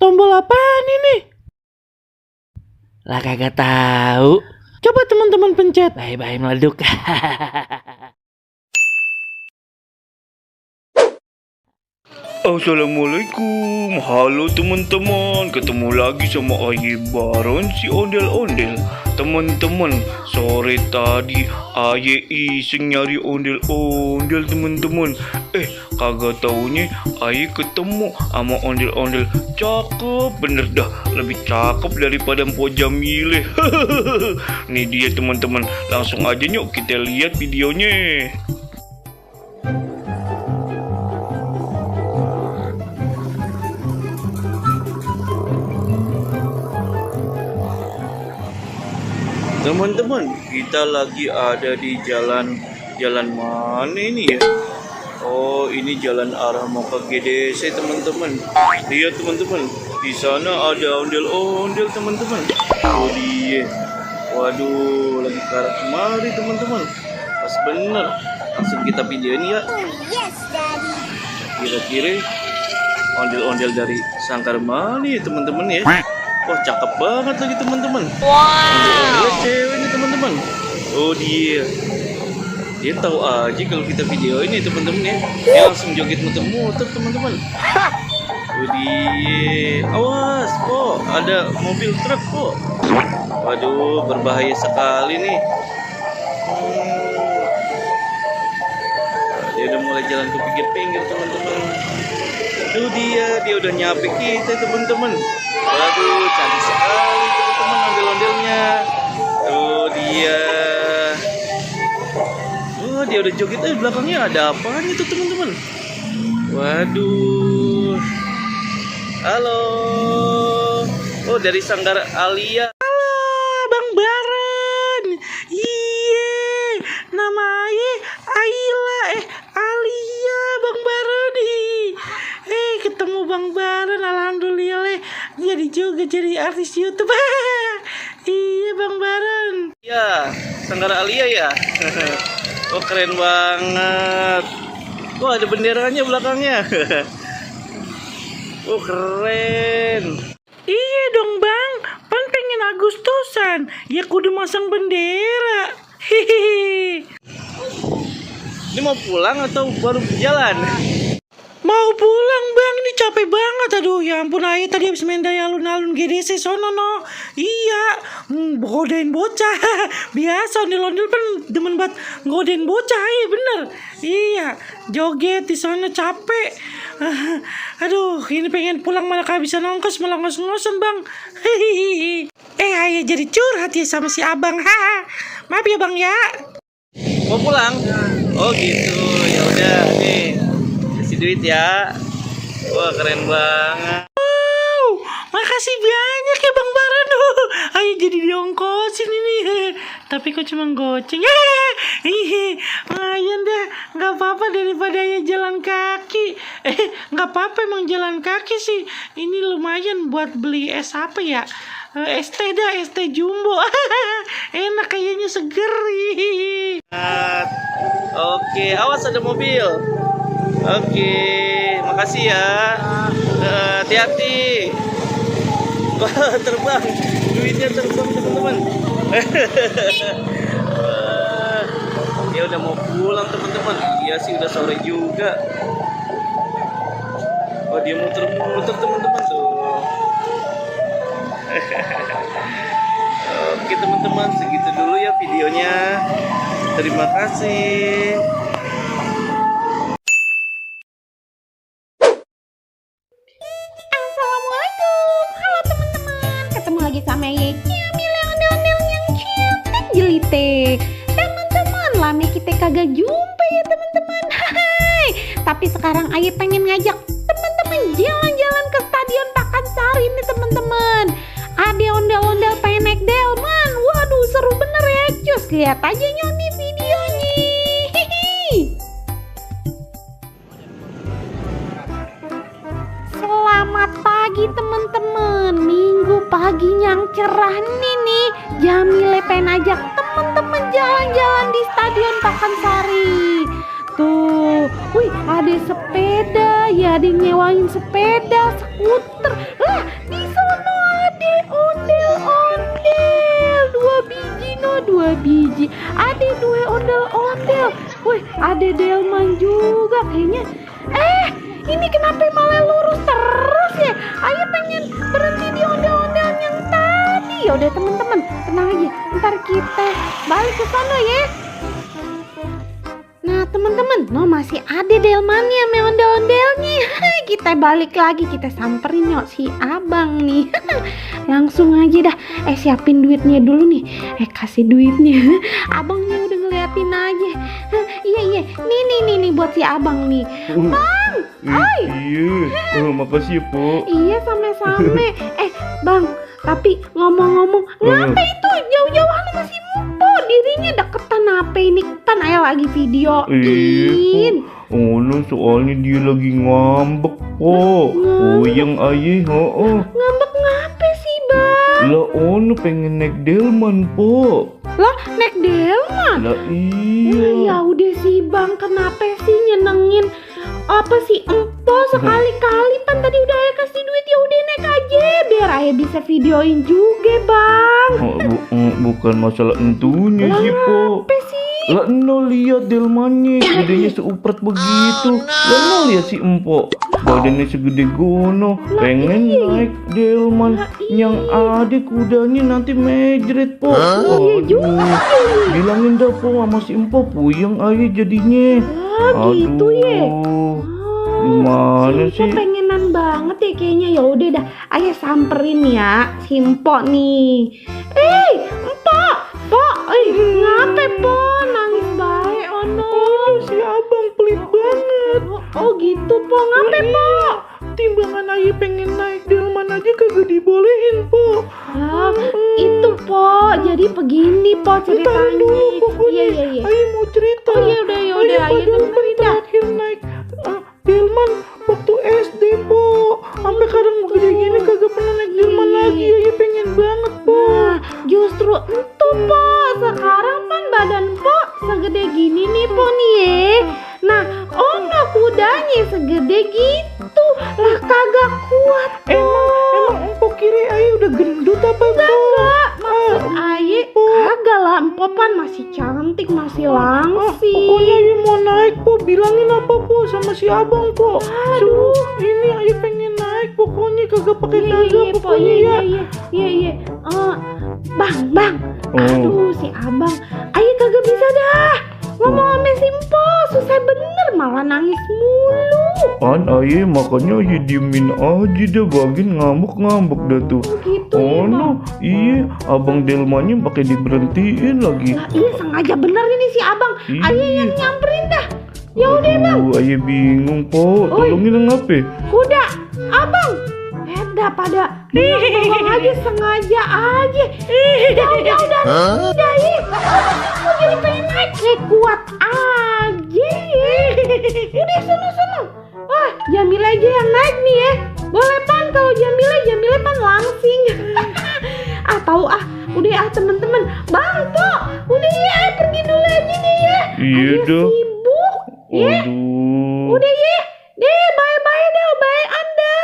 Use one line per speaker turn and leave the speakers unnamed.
Tombol apaan ini? Lah kagak tahu. Coba teman-teman pencet. Bye-bye meleduk.
Assalamualaikum, halo teman-teman. Ketemu lagi sama Aye Baron si ondel-ondel. Teman-teman, sore tadi Aye iseng nyari ondel-ondel teman-teman. Kagak taunya Aye ketemu sama ondel-ondel cakep bener dah, lebih cakep daripada Mpok Jamile. Nih dia teman-teman, langsung aja yuk kita lihat videonya. Teman-teman, kita lagi ada di jalan mana ini ya? Oh, ini jalan arah mau ke GDC teman-teman. Lihat teman-teman, di sana ada ondel-ondel teman-teman. Oh dia, waduh, lagi ke arah kemari teman-teman. Pas bener, langsung kita videoin ya. Kira-kira ondel-ondel dari Sangkar mana ya teman-teman ya? Wah, cakep banget lagi teman-teman. Wow. Cewek nih teman-teman. Oh dia tahu aja kalau kita video ini teman-teman ya. Dia langsung joget muter-muter teman-teman. Oh dia, awas kok ada mobil truk kok. Waduh, berbahaya sekali nih. Dia udah mulai jalan ke pinggir-pinggir teman-teman. Tuh dia udah nyampe kita teman-teman. Waduh, cantik sekali teman-teman ondel-ondelnya. Tuh dia. Oh, dia udah joget. Belakangnya ada apaan itu teman-teman? Waduh. Halo. Oh, dari Sanggar Alia.
Halo, Bang Baron. Iya, nama Aila. Alia, Bang Baron. Ketemu Bang Baron, alhamdulillah. Jadi juga jadi artis YouTube. Iya, Bang Baron.
Iya, Sanggar Alia ya. Oh, keren banget. Oh, ada benderanya belakangnya. Oh, keren.
Iya dong Bang, Pan pengen Agustusan. Ya kudu masang bendera. Hihihi.
Ini mau pulang atau baru jalan?
Mau pulang Bang, ini capek banget. Aduh ya ampun, Ayo tadi habis main daya alun-alun GDC sono no. Iya, godain bocah. Biasa ondel-ondel kan demen banget godain bocah. Iya bener. Iya, joget di sana capek. Aduh, ini pengen pulang malah kehabisan ongkos, malah ngos-ngosan Bang. Hihihi. Ayo jadi curhat ya sama si abang. Maaf ya Bang ya.
Mau pulang? Oh gitu, ya udah nih. Kasih duit ya. Wah, keren banget.
Wow, makasih banyak ya Bang Baron. Ayo jadi diongkosin ini. Tapi kok cuma goceng. Lumayan deh, nggak apa-apa daripada ya jalan kaki. Nggak apa-apa emang jalan kaki sih. Ini lumayan buat beli es apa ya? ST dah, ST Jumbo. Enak kayaknya, seger.
Oke, awas ada mobil. Oke, makasih ya. Hati-hati. Wah, terbang. Duitnya terbang teman-teman. Dia udah mau pulang teman-teman. Iya sih udah sore juga. Oh, dia muter-muter teman-teman tuh. Oke teman-teman, segitu dulu ya videonya. Terima kasih.
Assalamualaikum, halo teman-teman. Ketemu lagi sama Ye Jamile ondel-ondel yang cantik jelite. Teman-teman, lama kita kagak jumpa ya teman-teman. Hai. Tapi sekarang Aye pengen ngajak teman-teman jalan-jalan ke Stadion Pakansari nih teman-teman. Ada ondel-ondel pengen naik delman. Waduh, seru bener ya cus. Lihat aja nih videonya. Hihi. Selamat pagi teman-teman. Minggu pagi yang cerah nih. Jamile pengen ajak teman-teman jalan-jalan di Stadion Pakansari. Tuh, wih, ada sepeda, ya ada yang nyewain sepeda, skuter. Lah, di sono ada ondel-ondel, 2 biji. Ada 2 ondel-ondel. Wih, ada delman juga kayaknya. Ini kenapa malah lurus terus ya? Ayo pengen berhenti di ondel-ondel yang tadi. Ya udah teman-teman, tenang aja. Ntar kita balik ke sana ya. Nah teman-teman, masih ada delmannya sama ondel-ondelnya. Kita balik lagi, kita samperin yuk si abang nih. Langsung aja dah. Siapin duitnya dulu nih. Kasih duitnya. Abangnya udah ngeliatin aja. Iya. Nih buat si abang nih. Bang,
Iya, makasih ya, Po.
Iya sama-sama. Bang, tapi ngomong-ngomong, ngapa itu jauh-jauhan sama si Mpo? Dirinya deketan apa ini? Kan ayah lagi videoin.
Iya, soalnya dia lagi ngambek, Po. Yang ayah,
Ngambek ngapa sih, Bang?
Lah, pengen naik delman, Po.
Lah, naik delman?
Lah, iya.
Ya udah sih, Bang. Kenapa sih nyenengin apa sih Empo sekali-kali? Pan tadi udah ayah kasih duit, ya udah naik aja biar ayah bisa videoin juga, Bang.
Bukan masalah entunya sih, Po.
Apa sih?
Lah, lihat delmannya gedenya seupret begitu. Lah, lihat si Empo badannya segede gono, pengen naik delman. Yang ada kudanya nanti mejret, Po. Bilangin dah, Po, sama si Empo puyeng ayah jadinya.
Gitu ya.
Gimana
Si Mpo
sih?
pengenan banget ya kayaknya. Ya udah dah, ayah samperin ya si Mpo nih. Mpo, ngape Po? Nangis bae ono.
Si abang pelit banget.
Oh gitu Po, ngape Po?
Timbangan ayah pengen naik delman aja kagak dibolehin, Po.
Itu Po, jadi begini Po ceritanya.
Dulu pokoknya
Iya.
ayah mau cerita.
Ya udah ayah dengerin dah.
Terakhir naik delman waktu SD, Po. Sampai kadang gede gini kagak pernah naik delman lagi. Ayah pengen banget, Po.
Nah, justru itu Po, sekarang kan badan Po segede gini nih Po nih ya. Nah, ono kudanya segede gitu. Lah kagak kuat Po.
Emang Empo kira ayah udah gendut apa, Po?
Enggak, maksud aye kagak lah, Empo pan masih cantik, masih langsing.
Pokoknya ayah mau naik, Po. Bilangin apa, Po, sama si abang, Po. Suruh ini ayah pengen naik. Pokoknya kagak pakai daga, pokoknya ya.
Iya. Bang. Aduh, si abang. Ayo kagak bisa dah. Ngomong sama si Mpo, susah bener, malah nangis mulu.
Kan ayah makanya ayah diemin aja dah, bagian ngambek dah tuh.
Gitu ya, Bang.
Iya, abang delmannya pakai diberhentiin lagi.
Lah, iya sengaja bener ini si abang. Ayo yang nyamperin dah. Ya udah, Bang.
Ayah bingung, Po. Tolongin ngapa?
Kuda, abang. Pada bengong aja sengaja aja. Udah, kok jadi pengen naik? Kuat aja. Udah sono. Wah, Jamila aja yang naik nih ya. Boleh Pan, kalau Jamila Pan langsing. Tahu udah temen-temen. Bang, Po, udah ya, pergi dulu aja deh ya.
Iya
Ayah
dah.
sibuk. Ya.
Aduh.
Udah ya. Deh, bye-bye dah, bye Anda.